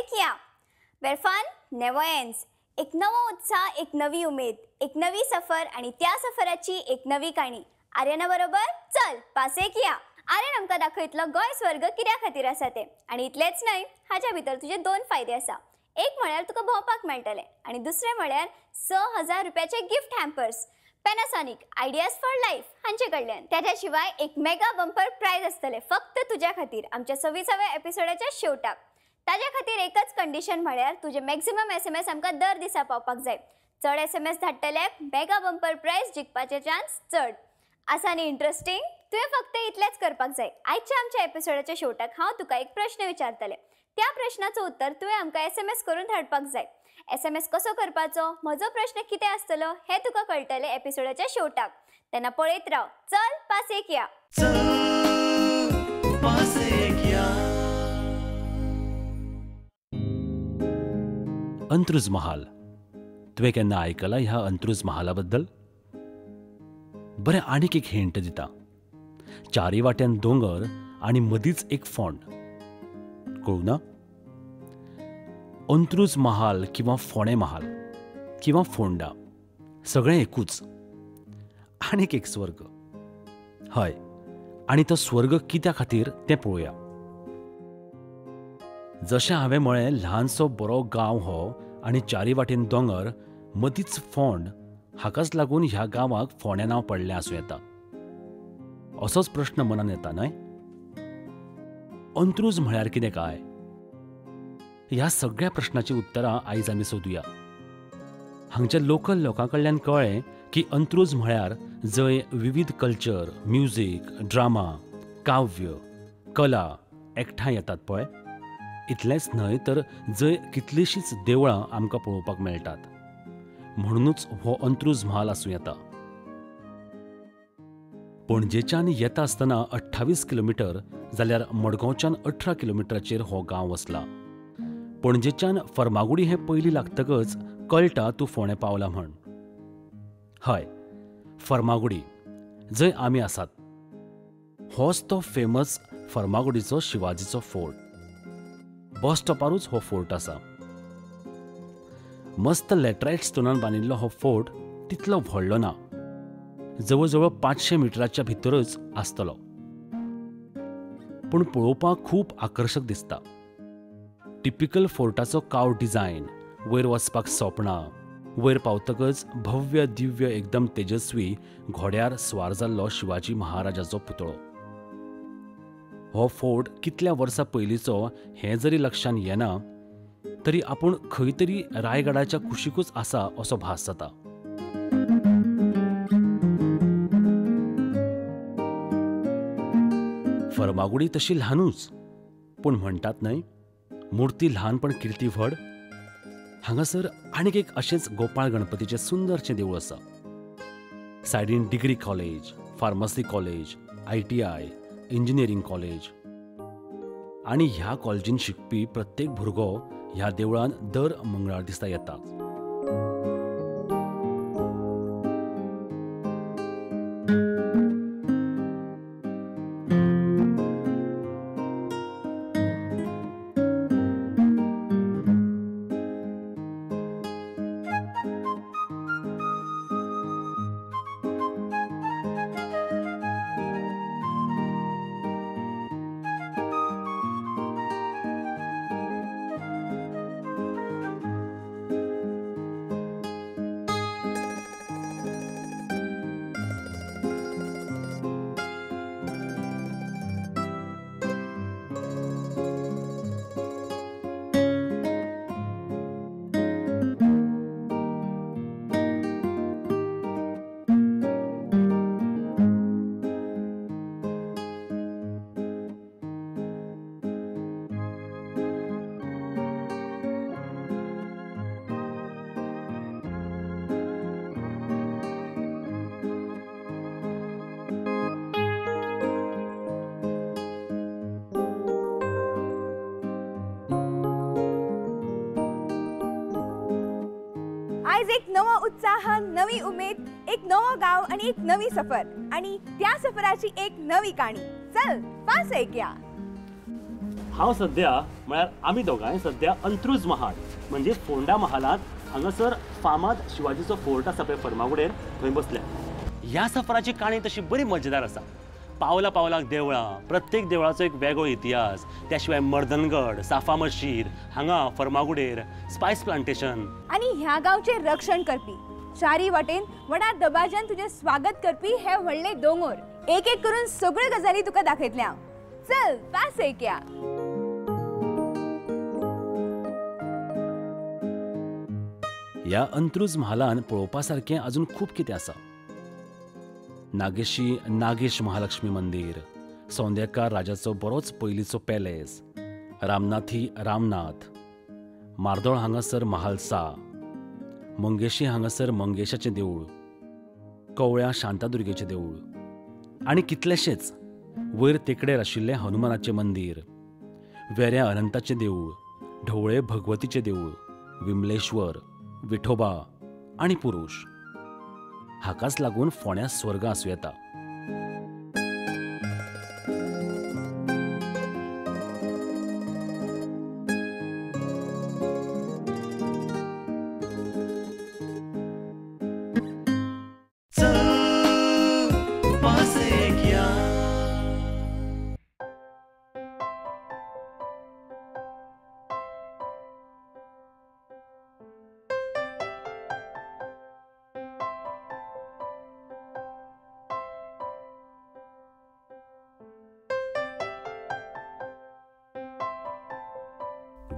एक या, वेर फन नेवर एंड्स. एक नवो उत्साह, एक नवी उमेद, एक नवी सफर आणि त्या सफराची एक नवी काणी. आर्यना बरोबर चल पासेक या. आर्यन आमकां दाखयतलो गोंय स्वर्ग कित्या खातीर आसा तें. आनी इतलेंच न्हय, हाज्या भितर तुजे दोन फायदे आसा. एक म्हळ्यार तुका भोंवपाक मेळटलें आनी दुसरें म्हळ्यार 6000 रुपयाचे gift hampers Panasonic ideas for life हांचे कडल्यान. त्याच्या शिवाय एक मेगा बंपर प्रायज आसतलें फक्त तुज्या खातीर आमच्या 26व्या एपिसोडाच्या शेवटाक. ताज्या खातीर एकच कंडिशन म्हळ्यार तुजे मॅक्सिमम SMS आमकां दर दिसा पावपाक जाय. चड SMS धाडटल्याक मेगा बंपर प्रायज जिखपाचे चान्स चड आसा. न्ही इंट्रस्टींग? तुवें फक्त इतलेंच करपाक जाय. आयच्या आमच्या एपिसोडाच्या शेवटाक हांव तुका एक प्रश्न विचारतलें. त्या प्रश्नाचो उत्तर तुवें आमकां SMS करून धाडपाक जाय. SMS कसो करपाचो, म्हजो प्रश्न कितें आसतलो हें तुका कळटलें एपिसोडाच्या शेवटाक. तेन्ना पळयत राव. चल पासेक या. अंत्रुज महाल तुवें केन्ना आयकलां ह्या अंत्रुज महाला बद्दल? बरें, आनीक एक हिंट दिता. चारी वाट्यान दोंगर आनी मदींच एक फोंड. कळूं ना? अंत्रुज महाल किंवा फोंडें महाल किंवा फोंडा सगळें एकूच, आनीक एक स्वर्ग. हय, आनी तो स्वर्ग कित्या खातीर तें पळोवया. जशें हांवें म्हळें, ल्हानसो बरो गांव हो आनी चारी वाटेन दोंगर, मदींच फोंड, हाकाच लागून ह्या गांवाक फोंडें नांव पडलें आसूं येता. असोच प्रश्न मनान येता न्हय? अंत्रुज म्हळ्यार कितें काय? ह्या सगळ्या प्रश्नाची उत्तरां आयज आमी सोदुया. हांगच्या लोकल लोकां कडल्यान कळ्ळें की अंत्रुज म्हळ्यार जंय विविध कल्चर, म्युजीक, ड्रामा, काव्य, कला एकठांय येतात पळय. इतलेंच न्हय तर जंय कितलींशींच देवळां आमकां पळोवपाक मेळटात. म्हणूनच हो अंत्रुज म्हाल आसूं येता. पणजेच्यान येता आसतना 28 किलोमिटर जाल्यार मडगांवच्यान 18 किलोमिटराचेर हो गांव वसला. पणजेच्यान फर्मागुडी हें पयलीं लागतकच कळटा तूं फोंडें पावला म्हण. हय, फर्मागुडी जंय आमी आसात होच तो फेमस फर्मागुडीचो शिवाजीचो फोर्ट. बस स्टॉपारूच हो फोर्ट आसा. मस्त लॅटरायट स्टोनान बांदिल्लो हो फोर्ट तितलो व्हडलो ना, जवळ जवळ 500 मिटराच्या भितरच आसतलो, पूण पळोवपाक खूब आकर्शक दिसता. टिपिकल फोर्टाचो काव डिझायन, वयर वचपाक सोपणां, वयर पावतकच भव्य दिव्य एकदम तेजस्वी घोड्यार स्वार जाल्लो शिवाजी महाराजाचो पुतळो. हो फोर्ट कितल्या वर्सां पयलींचो हें जरी लक्षान येना तरी आपूण खंय तरी रायगडाच्या कुशीकूच आसा असो भास जाता. फर्मागुडी तशी ल्हानूच, पूण म्हणटात न्हय, मूर्ती ल्हान पण किर्ती व्हड. हांगासर आनीक एक अशेंच गोपाळ गणपतीचें सुंदरशें देवूळ आसा. सायडीन degree college, pharmacy college, ITI, engineering college. आनी ह्या कॉलेजीन शिकपी प्रत्येक भुरगो ह्या देवळान दर मंगळार दिसा येता. आयज एक नवो उत्साह, नवी उमेद, एक नवो गांव आणि एक नवी सफर आणि त्या सफराची एक नवी काणी. चल पास एक या. हांव सद्या म्हळ्यार आमी दोगांय सद्या अंत्रुज महाल म्हणजे फोंडा महालांत हांगासर फामाद शिवाजीचो फोर्ट आसा पळय फर्मागुडेर, थंय बसल्या. ह्या सफराची काणी तशी बरी मजेदार आसा. पावला पावलाक देवळां, प्रत्येक देवळाचो एक वेगळो इतिहास, त्या शिवाय मर्दनगड, साफा मशीद, हांगा फर्मागुडेर स्पायस प्लांटेशन आनी ह्या गांवचें रक्षण करपी, चारी वाटेन व्हडा दबाज्यान तुजें स्वागत करपी हे व्हडले दोंगोर. एक एक करून सगळ्यो गजाली तुका दाखयतले हांव. चल पास एक या. ह्या अंत्रुज महालान पळोवपा सारकें अजून खूब कितें आसा. नागेशी नागेश महालक्ष्मी मंदिर, सौंदेकार राजाचो बरोच पयलींचो पॅलेस, रामनाथी रामनाथ, मार्दोळ हांगासर महालसा, मंगेशी हांगासर मंगेशाचें देवूळ, कवळ्या शांतादुर्गेचें देवूळ आनी कितलेशेच. वयर तेकडेर आशिल्लें हनुमानाचें मंदीर, वेऱ्या अनंताचें देवूळ, ढवळे भगवतीचें देवूळ, विमलेश्वर, विठोबा आनी पुरुष. हाकाच लागून फोंड्या स्वर्ग आसूं येता.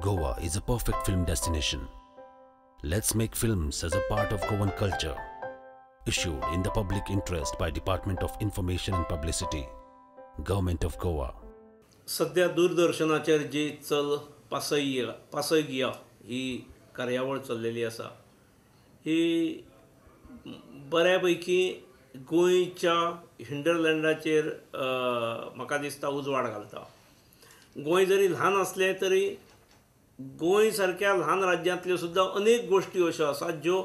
Goa is a perfect film destination. Let's make films as a part of Goan culture. Issued in the public interest by Department of Information and Publicity, Government of Goa. सध्या दूरदर्शनाचेर जी चल पासय गिया ही कार्यावळ चल्लेली आसा, ही बऱ्यापैकी गोंयच्या हिंडरलँडाचेर म्हाका दिसता उजवाड घालता. गोंय जरी ल्हान आसलें तरी गोंय सारक्या ल्हान राज्यांतल्यो सुद्दां अनेक गोश्टी अश्यो आसात ज्यो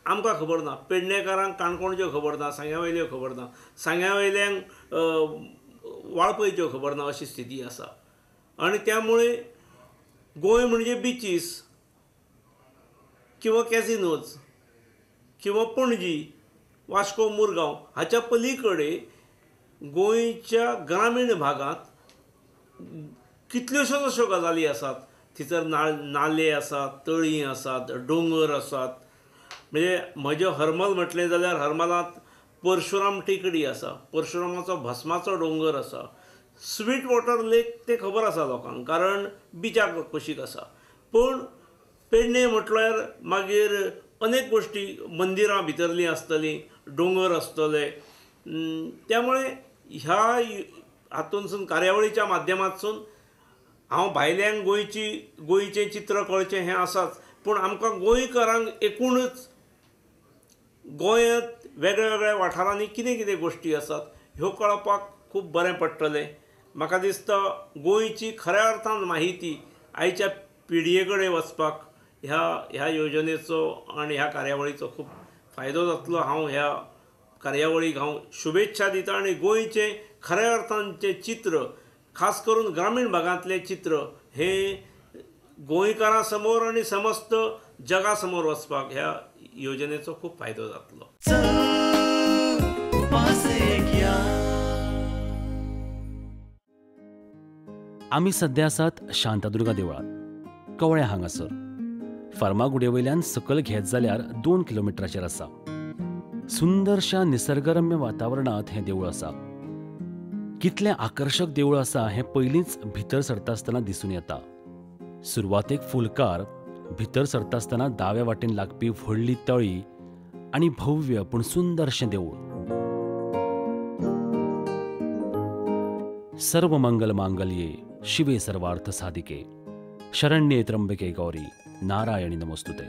आमकां खबर ना. पेडणेकारांक काणकोणच्यो खबर ना, सांग्या वयल्यो खबर ना, सांग्या वयल्यांक वाळपयच्यो खबर ना, अशी स्थिती आसा. आनी त्यामुळे गोंय म्हणजे बिचीस किंवा कॅसिनोज किंवा पणजी, वास्को, मुरगांव हाच्या पलीकडे गोंयच्या ग्रामीण भागांत कितल्योश्योच अश्यो गजाली आसात. थंयसर नाले आसात, तळीं आसात, दोंगर आसात. म्हणजे म्हजें हरमल म्हटलें जाल्यार हरमलांत परशुराम टेकडी आसा, परशुरामाचो भस्माचो दोंगर आसा, स्वीट वॉटर लेक तें खबर आसा लोकांक कारण बिचाक कुशीक आसा. पूण पेडणे म्हटल्यार मागीर अनेक गोश्टी, मंदिरां भितरलीं आसतलीं, दोंगर आसतले. त्यामुळे ह्या हातूंतसून कार्यावळीच्या माध्यमांतसून हांव भायल्यांक गोंयचें चित्र कळचें हें आसाच, पूण आमकां गोंयकारांक एकूणच गोंयांत वेगळ्या वेगळ्या वाठारांनी कितें कितें गोश्टी आसात ह्यो कळपाक खूब बरें पडटलें. म्हाका दिसता गोंयची खऱ्या अर्थान माहिती आयच्या पिळगे कडेन वचपाक ह्या योजनेचो आनी ह्या कार्यावळीचो खूब फायदो जातलो. हांव ह्या कार्यावळीक हांव शुभेच्छा दिता आनी गोंयचें खऱ्या अर्थानचें चित्र, खास करून ग्रामीण भागांतलें चित्र हें गोंयकारां समोर आनी समस्त जगा समोर वचपाक ह्या योजनेचो खूब फायदो जातलो. आमी सद्या आसात शांतादुर्गा देवळांत, कवळ्या हांगासर. फार्मागुडे वयल्यान सकयल घेत जाल्यार 2 किलोमिटराचेर आसा. सुंदरशा निसर्गरम्य वातावरणांत हें देवूळ आसा. कितलें आकर्शक देवूळ आसा हें पयलींच भितर सरता आसतना दिसून येता. सुरवातेक फुलकार, भितर सरता आसतना दाव्या वाटेन लागपी व्हडली तळी आनी भव्य पूण सुंदरशें देवूळ. सर्व मंगल मांगल्ये शिवे सर्वार्थ साधिके शरण्ये त्र्यंबके गौरी नारायणी नमोस्तुते.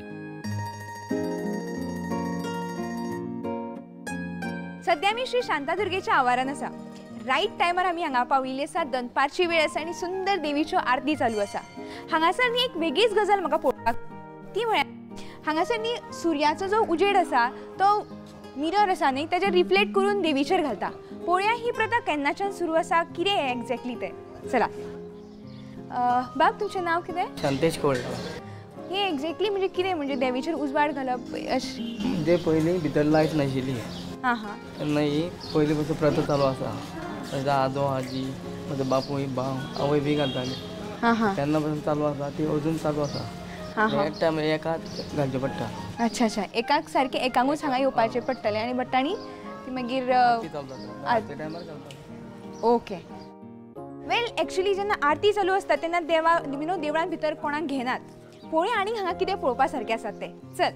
सध्या मी श्री शांतादुर्गेच्या आवारान आसा. रायट टायमार आमी हांगा पाविल्ली आसा. दनपारची वेळ आसा आनी सुंदर देवीच्यो आरती चालू आसा. हांगासर न्ही एक वेगळीच गजाल म्हाका पळोवपाक, ती म्हळ्यार हांगासर न्ही सुर्याचो जो उजेड आसा तो मिरर आसा न्ही ताजेर रिफ्लेक्ट करून देवीचेर घालता. पळोवया ही प्रथा केन्नाच्यान सुरू आसा, कितें एग्जॅक्टली तें. चला बाब तुमचें नांव कितें? शांतेश कोळकर. हे एक्झॅक्टली म्हणजे कितें म्हणजे देवीचेर उजवाड घालप अशें? म्हणजे पयलीं भितर लायट नाशिल्ली. हां हां. तेन्ना ही पयलीं पासून प्रथा चालू आसा. म्हजो आजो आजी म्हजो बापूय भाव आवय बी घालताली. हां हां. तेन्ना पासून चालू आसा, ती अजून चालू आसा. एक टायम एकाच घालचें पडटा. अच्छा अच्छा, एकाक सारकें एकांगूच हांगा येवपाचें पडटलें आनी बट आनी ती मागीर ओके. वेल एक्चुली जेन्ना आरती चालू आसता तेन्ना देवा you know देवळान भितर कोणाक घेनात. पळोवया आनी हांगा कितें पळोवपा सारकें आसा तें. चल.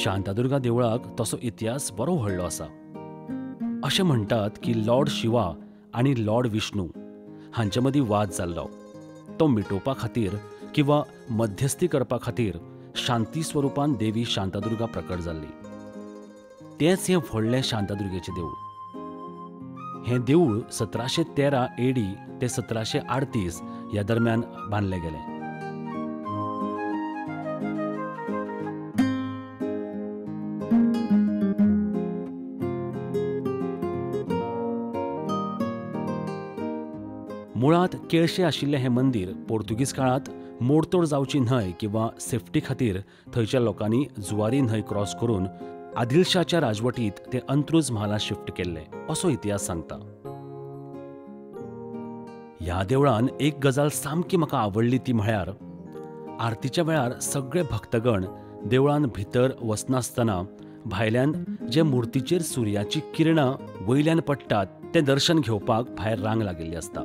शांतादुर्गा देवळाक तसो इतिहास बरो व्हडलो आसा. अशें म्हणटात की लॉर्ड शिवा आनी लॉर्ड विष्णू हांचे मदीं वाद जाल्लो, तो मिटोवपा खातीर किंवा मध्यस्थी करपा खातीर शांती स्वरुपान देवी शांतादुर्गा प्रकट जाल्ली. तेंच हें व्हडलें शांतादुर्गेचें देवूळ. हें देवूळ 1713 एडी ते 1738 ह्या दरम्यान बांदलें गेलें. मुळांत केळशे आशिल्लें हें मंदीर पोर्तुगीज काळांत मोडतोड जावची न्हय किंवा सेफ्टी खातीर थंयच्या लोकांनी जुवारी न्हंय क्रॉस करून आदिलशाच्या राजवटीत ते अंत्रुज म्हालांत शिफ्ट केल्ले असो इतिहास सांगता. ह्या देवळान एक गजाल सामकी म्हाका आवडली ती म्हळ्यार आरतीच्या वेळार सगळे भक्तगण देवळान भितर वचनासतना भायल्यान जे मुर्तीचेर सुर्याची किरणां वयल्यान पडटात तें दर्शन घेवपाक भायर रांग लागिल्ली आसता.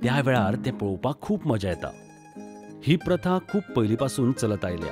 त्या वेळार तें पळोवपाक खूब मजा येता. ही प्रथा खूब पयलीं पासून चलत आयल्या.